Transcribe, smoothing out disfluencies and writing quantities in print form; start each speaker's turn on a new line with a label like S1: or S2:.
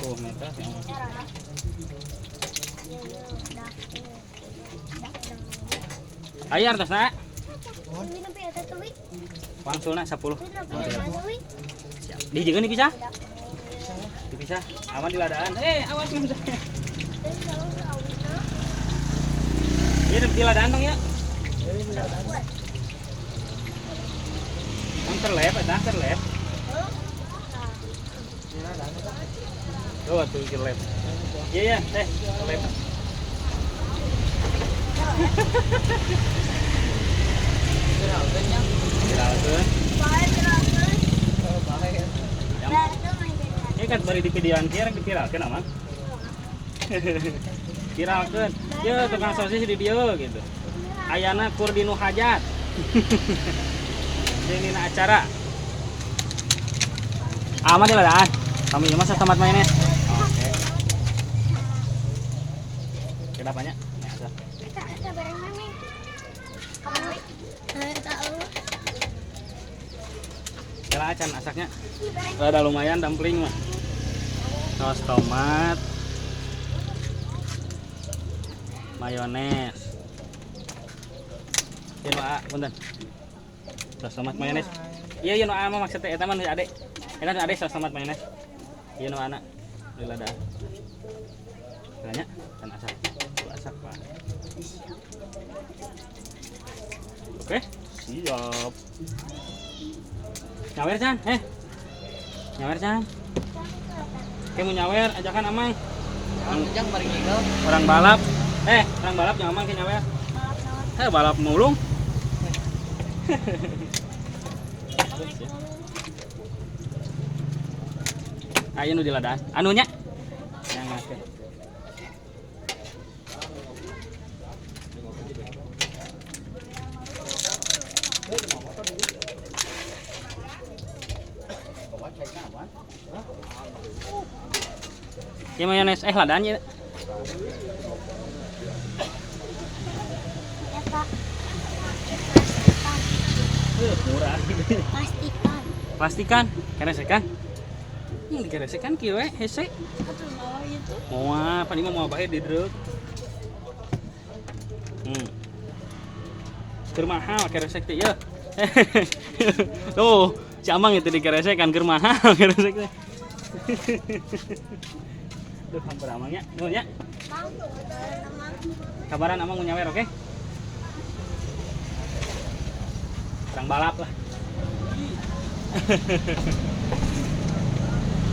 S1: 10 meter ya. Ayar tasna. Wangsulna 10. Siap. Dijegeun dipisah? Dipisah. Aman di ladaan. Awas nggak. Iya di ladaan dong ya. Ang terlep, eta terlep. Oh, tuh terlep. Iya ya, teh terlep. Ini kan bari di videoan kieu rek diviralkeun amang. Viralkeun. Ye tukang sosis di dieu gitu. Ayana kur dinu hajat. Jeung dina acara. Aman di ladaan. Kami mah tomat mayones. Oke. Kenapa nya? Kira acan asaknya. Ada lumayan dumpling mah. Saus tomat, mayones. Ieu nu A, punten. Saus tomat mayones. Iya ieu nu A mah maksudnya eta mah nu ade. Eta nu ade saus tomat mayones. Ieu nu anak di ladang. Banyak kan asak. Tuh asak, Pak. Oke, siap. Nyawer Chan, Nyawer Chan. Oke mau nyawer, ajakan Amang. Orang balap. Orang balap yang Amang ke nyawer. Balap mulung. Ayo nu di ladaan. Anunya. Yang make. Ya mayones, ladanya. Murah.
S2: Pastikan.
S1: Pastikan, keresekan. Keresekan kieu we, hese. Moal, pan ieu mah moal bae didreuk. Keur mahal keresek teh ieu. Tuh, si Amang itu dikeresekan keur mahal keresek teh. Duh, hampir Amangnya. Nuhun ya. Kabaran Amang mau nyawer, oke? Orang balap lah.